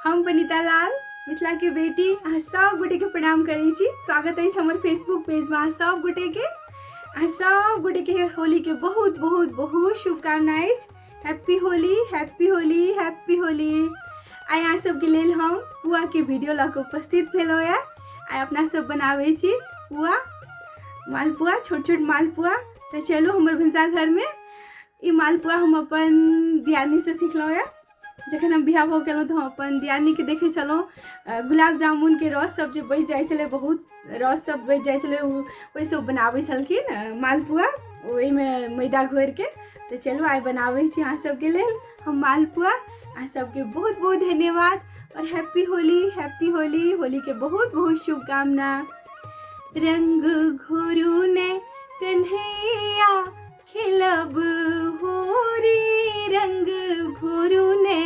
हम बनीता लाल, मिथिला के बेटी, अहाँ सब गोटे के प्रणाम करै छी। स्वागत अछि हमर फेसबुक पेज में अहाँ सब गोटे के। अहाँ सब गोटे के होली के बहुत बहुत बहुत शुभकामना अछि। Happy Holi, happy Holi, happy Holi. आइ अहाँ सबके लेल हम पुआ के वीडियो लऽ कऽ उपस्थित भेलहुँ हँ। आइ अपना सब बनाबै छी पुआ, मालपुआ, छोट छोट मालपुआ। तऽ चलू हमर भनसाघरमे। ई मालपुआ हम अपन दियादनीसँ सिखलहुँ हँ। जखन हम बियाह भऽ गेलहुँ तऽ हम अपन दियादनीके देखै छलहुँ, गुलाब जामुनके रस सब जे बचि जाइ छलै, बहुत रस सब बचि जाइ छलै, ओ ओहिसँ ओ बनाबै छलखिन मालपुआ, ओहिमे मैदा घोरिके। तऽ चलू आइ बनाबै छी अहाँ सबके लेल हम मालपुआ। अहाँ सबके बहुत बहुत धन्यवाद और हैप्पी होली, हैप्पी होली, होली के बहुत बहुत शुभकामना। रंग घोरू ने कन्हैया खेलब होरी, रंग घोरू ने,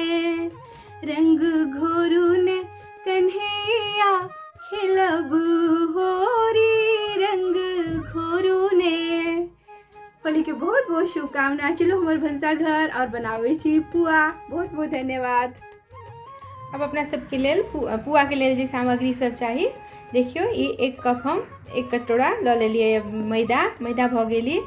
रंग घोरू ने कन्हैया खेलब होरी, रंग घोरू ने। होली के बहुत बहुत शुभकामना। चलो हमर भनसाघर और बनाबै छी पुआ। बहुत बहुत धन्यवाद। अब अपना सबके लेल पुआके लेल जे सामग्री सब चाही, देखियौ ई 1 कप हम 1 कटोरा लऽ लेलियै मैदा। मैदा भऽ गेली,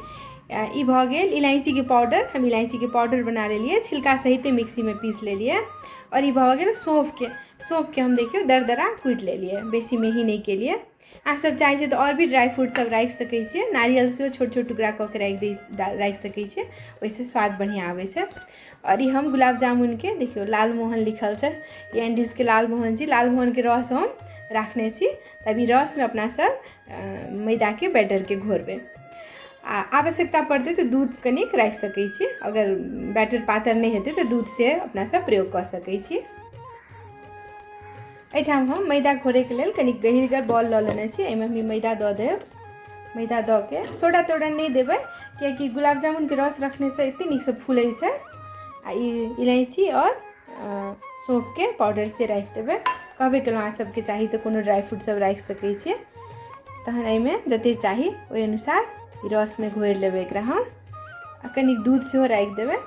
ई भऽ गेल इलायचीके पाउडर। हम इलायचीके पाउडर बना लेलियै, छिलका सहिते मिक्सीमे पीस लेलियै। आओर ई भऽ गेल सौंफके। सौंफके हम देखियौ दरदरा कुटि लेलियै, बेसी मेही नहि केलियै। अहाँ सब चाहै छियै तऽ आओर भी ड्राइ फ्रूट सब राखि सकै छियै, नारियल सेहो छोट छोट टुकड़ा कऽ के राखि सकै छियै, ओहिसँ स्वाद बढ़िआँ आबै छै। आओर ई हम गुलाब जामुनके देखियौ लालमोहन लिखल छै, ई एनडीजके लालमोहन छी, लालमोहनके रस हम राखने छी। तऽ अभी रसमे अपना सब मैदाके बैटरके घोरबै। आ आवश्यकता पड़तै तऽ दूध कनिक राखि सकै छी, अगर बैटर पातर नहि हेतै तऽ दूध से अपना सब प्रयोग कऽ सकै छी। एहिठाम हम मैदा घोरैके लेल कनि गहीरगर बॉल लऽ लेने छी, एहिमे हम मैदा दऽ देब। मैदा दऽ के सोडा तोडा नहि देबै, कियाकि गुलाब जामुनके रस रखनेसँ एतेक नीकसँ फूलै छै। आ ई इलायची आओर सौंफके पाउडर से राखि देबै। कहबे केलहुँ अहाँ सबके चाही तऽ कोनो ड्राइ फ्रूट सब राखि सकै छियै। तहन एहिमे जतेक चाही ओहि अनुसार ई रसमे घोरि लेबै एकरा हम। आ कनिक दूध सेहो राखि देबै।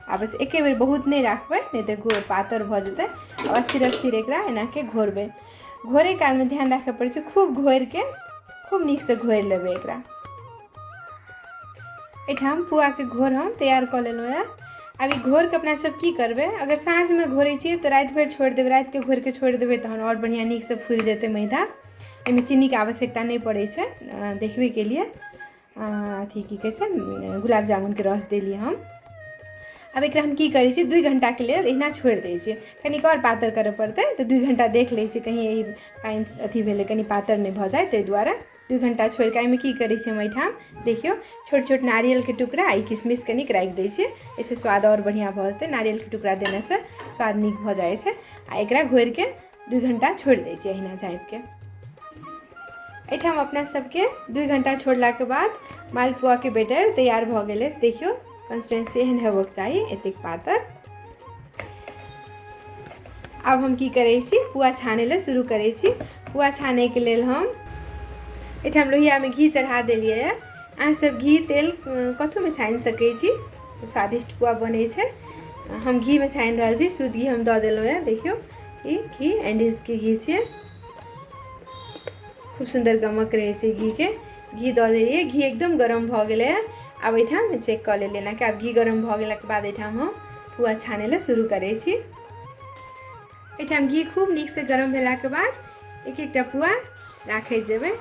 आ बस एके बेर बहुत नहि राखबै, नहि तऽ घोर पातर भऽ जेतै। आ अस्थिर अस्थिर एकरा एनाके घोरबै। घोरै कालमे ध्यान राखऽ पड़ै छै, खूब घोरिके खूब नीकसँ घोरि लेबै एकरा। एहिठाम पुआके घोर हम तैयार कऽ लेलहुँ हँ। आब ई घोरके अपना सब की करबै, अगर साँझमे घोरै छियै तऽ राति भरि छोड़ि देबै, रातिके घोरिके छोड़ि देबै तहन आओर बढ़िआँ नीकसँ फुलि जेतै मैदा। एहिमे चीनीके आवश्यकता नहि पड़ै छै। देखबे केलियै अथी की कहै छै, गुलाब जामुनके रस देलियै हम। आब एकरा हम की करै छियै, 2 घण्टाके लेल एहिना छोड़ि दै छियै। कनिक आओर पातर करऽ पड़तै तऽ 2 घण्टा देख लै छियै कहीं ई पानि अथी भेलै, कनि पातर नहि भऽ जाय, ताहि दुआरे 2 घण्टा छोड़िकऽ एहिमे की करै छियै हम एहिठाम देखियौ छोट छोट नारियलके टुकड़ा आ ई किशमिश कनिक राखि दै छियै, एहिसँ स्वाद आओर बढ़िआँ भऽ जेतै। नारियलके टुकड़ा देनेसँ स्वाद नीक भऽ जाइ छै। आ एकरा घोरिके 2 घण्टा छोड़ि दै छियै एहिना झाँपिके। एहिठाम अपना सबके 2 घण्टा छोड़लाके बाद मालपुआके बैटर तैयार भऽ गेल अछि। देखियौ कंसिस्टेंसी एहन हेबक चाही, एतेक पातर। आब हम की करै छी, पुआ छानै लए शुरू करै छी। पुआ छानैके लेल हम एहिठाम लोहियामे घी चढ़ा देलियै हँ। अहाँ सब घी तेल कथूमे छानि सकै छी, स्वादिष्ट पुआ बनै छै। हम घीमे छानि रहल छी, शुद्ध घी हम दऽ देलहुँ हँ। देखियौ ई घी एंडीजके घी छियै, खूब सुन्दर गमक रहै छै घीके। घी दऽ देलियै, घी एकदम गरम भऽ गेलै हँ। आब एहिठाम चेक कऽ लेलियै एनाके। आब घी गरम भऽ गेलाके बाद एहिठाम हम पुआ छानै लए शुरू करै छी। एहिठाम घी खूब नीकसँ गरम भेलाके बाद एक एकटा पुआ राखैत जेबै।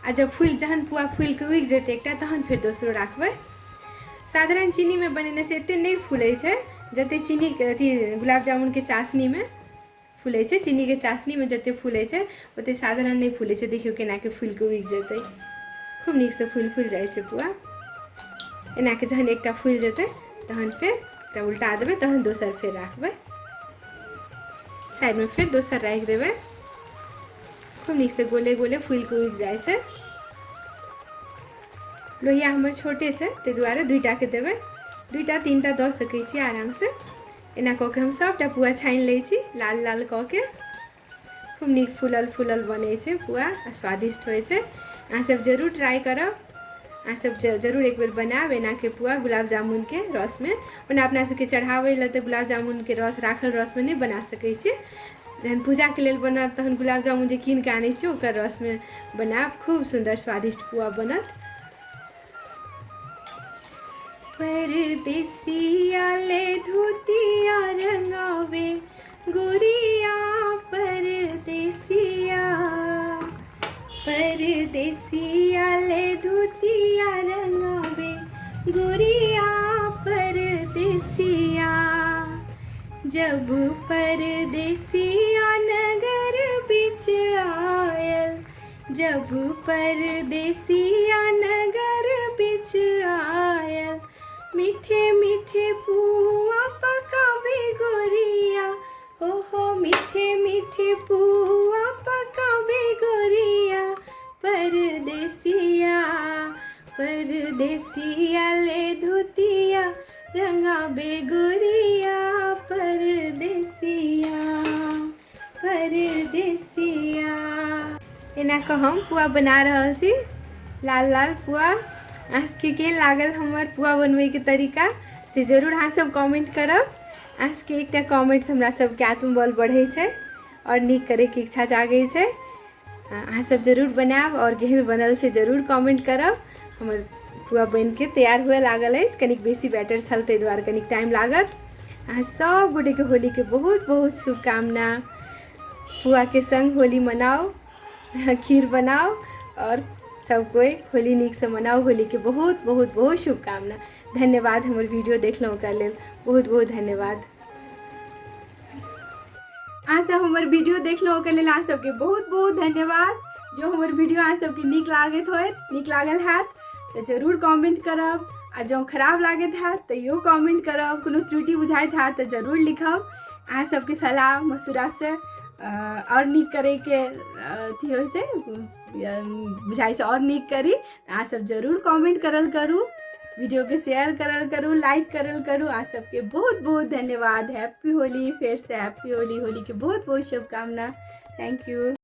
आ जब फूलि जहन पुआ फूलिके उगि जेतै एकटा, तहन फेर दोसरो राखबै। साधारण चीनीमे बनेने से एतेक नहि फूलै छै जतेक चीनीके अथी गुलाब जामुनके चाशनीमे फूलै छै। चीनीके चाशनीमे जतेक फूलै छै ओतेक साधारण नहि फूलै छै। देखियौ केनाके फूलिके उगि जेतै, खूब नीकसँ फूलि फूलि जाइ छै पुआ। एनाके जहन एकटा फूलि जेतै तहन फेर एकटा उल्टा देबै, तहन दोसर फेर राखबै साइडमे, फेर दोसर राखि देबै। खूब नीकसँ गोले गोले फूलिके उगि जाइ छै। लोहिया हमर छोटे छै ताहि दुआरे 2टाके देबै, 2टा 3टा दऽ सकै छी आरामसँ। एना कऽ के हम सभटा पुआ छानि लै छी लाल लाल कऽ के। खूब नीक फूलल फूलल बनै छै पुआ आ स्वादिष्ट होइ छै। अहाँसभ जरूर ट्राइ करब। अहाँसभ जरूर एक बेर बनायब एनाके पुआ गुलाब जामुनके रसमे। ओना अपना सबके चढ़ाबै लए तऽ गुलाब जामुनके रस राखल रसमे नहि बना सकै छियै। जहन पूजाके लेल बनायब तहन गुलाब जामुन जे कीन कऽ आनै छियै ओकर रसमे बनायब, खूब सुन्दर स्वादिष्ट पुआ बनत। परदेसिया ले धोतिया रंगावे गोरिया परदेसिया, परदेसिया ले धोतिया रंगावे गोरिया परदेसिया। जब परदेसिया नगर बिच आयल, जब परदेसिया नगर बिच आयल, मीठे मीठे पुआ पकावे गोरिया, हो हो मीठे मीठे पुआ पकावे गोरिया परदेसिया। परदेसिया ले धोतिया रंगाबे गोरिया परदेसिया, परदेसिया। एना कऽ हम पुआ बना रहल छी, लाल लाल पुआ। अहाँसभके केहन लागल हमर पुआ बनबैके तरीका से जरूर अहाँसभ कमेंट करब। अहाँसभके एकटा कमेंटसँ हमरा सबके आत्मबल बढ़ै छै आओर नीक करैके इच्छा जागै छै। अहाँसभ जरूर बनायब आओर केहन बनल से जरूर कमेंट करब। हमर पुआ बनिके तैयार हुए लागल अछि, कनिक बेसी बैटर छल ताहि दुआरे कनिक टाइम लागत। अहाँ सब गोटेके होलीके बहुत बहुत शुभकामना। पुआके संग होली मनाउ, खीर बनाउ आओर सब कोइ होली नीकसँ मनाउ। होलीके बहुत बहुत बहुत शुभकामना। धन्यवाद हमर वीडियो देखलहुँ ओकर लेल बहुत बहुत धन्यवाद। अहाँ सब हमर वीडियो देखलहुँ ओकर लेल अहाँ सबके बहुत बहुत धन्यवाद। जो हमर वीडियो अहाँ सबके नीक लागैत होयत, नीक लागल हैत तऽ जरूर कमेंट करब, आ जँ खराब लागैत हैत तैयो कमेंट करब, कोनो त्रुटि बुझाइत हैत तऽ जरूर लिखब। अहाँ सबके सलाह मशूरासँ आओर नीक करैके अथी होइ छै, बुझाइ छै आओर नीक करी, तऽ अहाँ सब जरूर कमेंट करल करू, वीडियोके शेयर करल करू, लाइक करल करू। अहाँ सबके बहुत बहुत धन्यवाद। हैप्पी होली, फेरसँ हैप्पी होली, होलीके बहुत बहुत शुभकामना। Thank you.